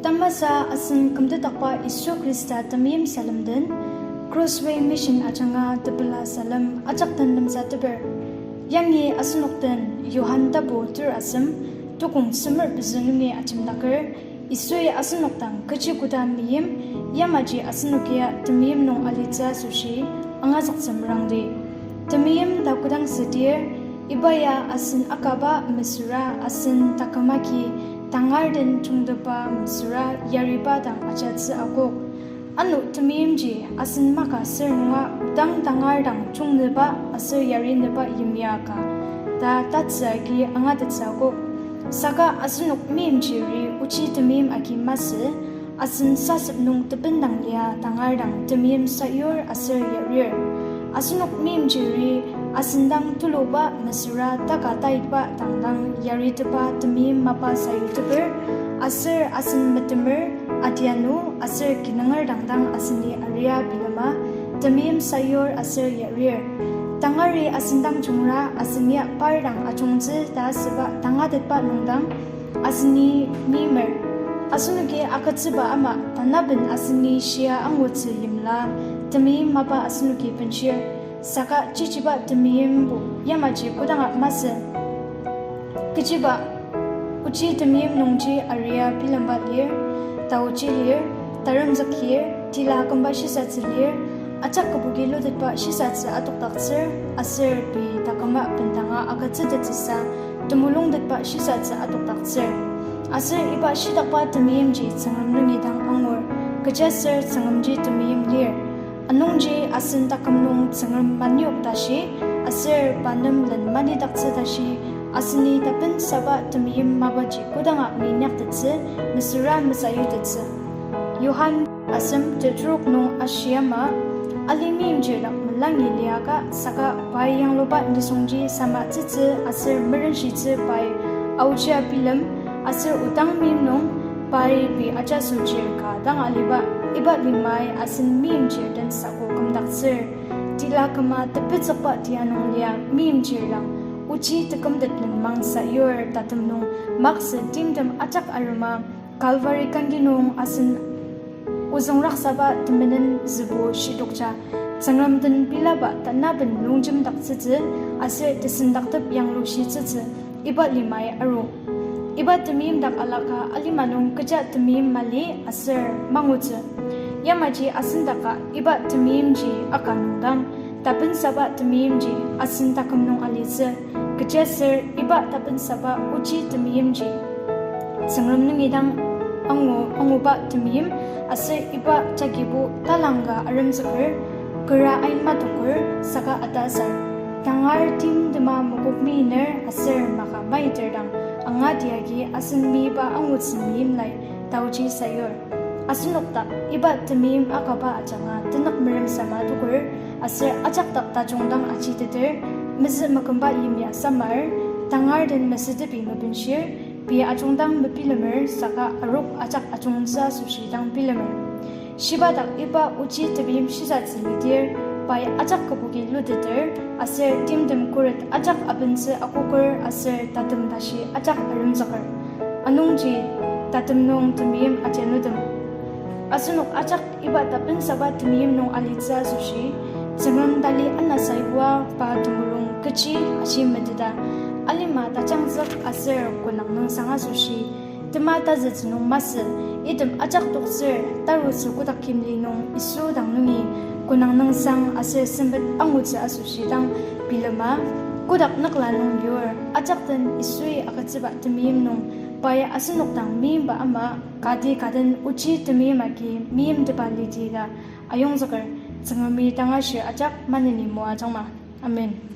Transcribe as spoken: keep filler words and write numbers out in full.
Tamasa asen kümtetdakba Yisu Khrista temeim salem den, Crossway Mission ajanga tepela salem ajak den lemsateper. Yangi asenok den Johan tapu ter asem, tukong semer pezü nungi ajemdaker, Yisui asenok dang kechi koda meim, yamaji asenokia temeim nung alitsü asoshi angazüktsü merangdi. Temeim ta kodang südir, iba ya asen akaba mesüra asen taküm agi tangar den jungteba mesüra yariba dang ajatsü akok. Ano temeimji asen maka sür nunga odang tangar dang jungnüba aser yarinüba yimya ka ta tatsü agi angatettsü akok. Saka asenok meimchiri ochi temeim agi masü, asen sasep nung tebendang lia tangar dang temeim sayur aser yarir. Asenok meimchiri asen dang tuluba mesüra taka taitba dang dang yaritepa temeim mapa sayuteper, aser asen metemer, adianu aser kinunger dang dang aseni aria bilema, temeim sayur aser yarir. Tangari asen dang jungra asen ya par dang ajungtsü ta asüba tangatetba nung dang aseni meimer. Asenoki agütsüba ama tanaben aseni shia angutsü yimla, temeim mapa asenoki benshir. Saka chichiba temeimbo yamaji kodanga masü. Kechiba, ochi temeim nungji aria bilemba lir, taochi lir, taremzük lir, tila kümba shisatsü lir, ajak kübuki lutetba shisatsü adokdaktsür, aser pei taküma bendanga agütsütettsüsa temulungtetba shisatsü adokdaktsür. Aser iba shitakba temeimji Tsüngrem nungi dang angur, kechiaser Tsüngremji temeim lir. Anungji asen taküm nung Tsüngrem maniok tashi, aser pa nem len manidaktsü tashi, aseni tapensaba temeim mapaji kodanga meinyaktettsü mesüra mesayutettsü. Johan asem tetrok nung ashi ama, ali meimchir dak melangi liaka saka pai yangluba nisungji samatsütsü aser merenshitsü pai aochia bilem, aser odang meim nung pai pei ajaso chir ka dang aliba, iba limai asen meimchir den sako kümdaktsür. Tila küma tepetsükba tia nung lia meimchir dang ochi tekümtet lenmang sayur tatem nung maksü timtem ajak arema, Calvary kangki nung asen ozüng raksaba temenen zübo shidokja, Tsüngrem den bilaba tanaben longjemdaktsütsü, aser tesendaktep yanglushitsütsü, iba limai aru. Iba temeim dak alaka alima nung kecha temeim mali aser mangutsü. Yamaji asen daka iba temeimji aka nung dang, tapensaba temeimji asen taküm nung alitsü, kechiaser iba tapensaba ochi temeimji Tsüngrem nungi dang angu, anguba temeim, aser iba jagibo talangka aremzüker, kera ain matoker saka atasar. Tangar timtema mokok meiner aser maka maiter dang angati agi asen meiba angutsü meimlai taoji sayur. Asenok dak iba temeim akaba ajanga tenük meremsama toker, aser ajak dak tajung dang ajiteter, mezü mekümba yimya samar, tangar den mesütepi mebenshir, pei ajung dang mebilemer saka arok ajak ajungtsü asoshi dang bilemer. Shiba dak iba ochi temeim shisatsü lidir, pai ajak kübuki luteter, aser timtem khuret ajak abentsü akoker aser tatem tashi ajak aremzüker. Anungji tatem nung temeim atianutem, asenok ajak iba tapensaba temeim nung alitsü asoshi, Tsüngrem tali anasaiba pa temulung kechi ashi meteta, alima tajangzük aser konang nüngsang asoshi, tema tazütsü nung masü, item ajak toktsür tarutsü kotak kimli nung Yisu dang nungi konang nüngsang aser sempet angutsü asoshi dang bilema, kotak nükla nung yur ajak den Yisui agütsüba temeim nung pai asenok dang meimba ama kati kaden ochi temeim agi meimtepa liti ta ayongzüker. Tsüngremi tangashir ajak maneni moajangma. Amen.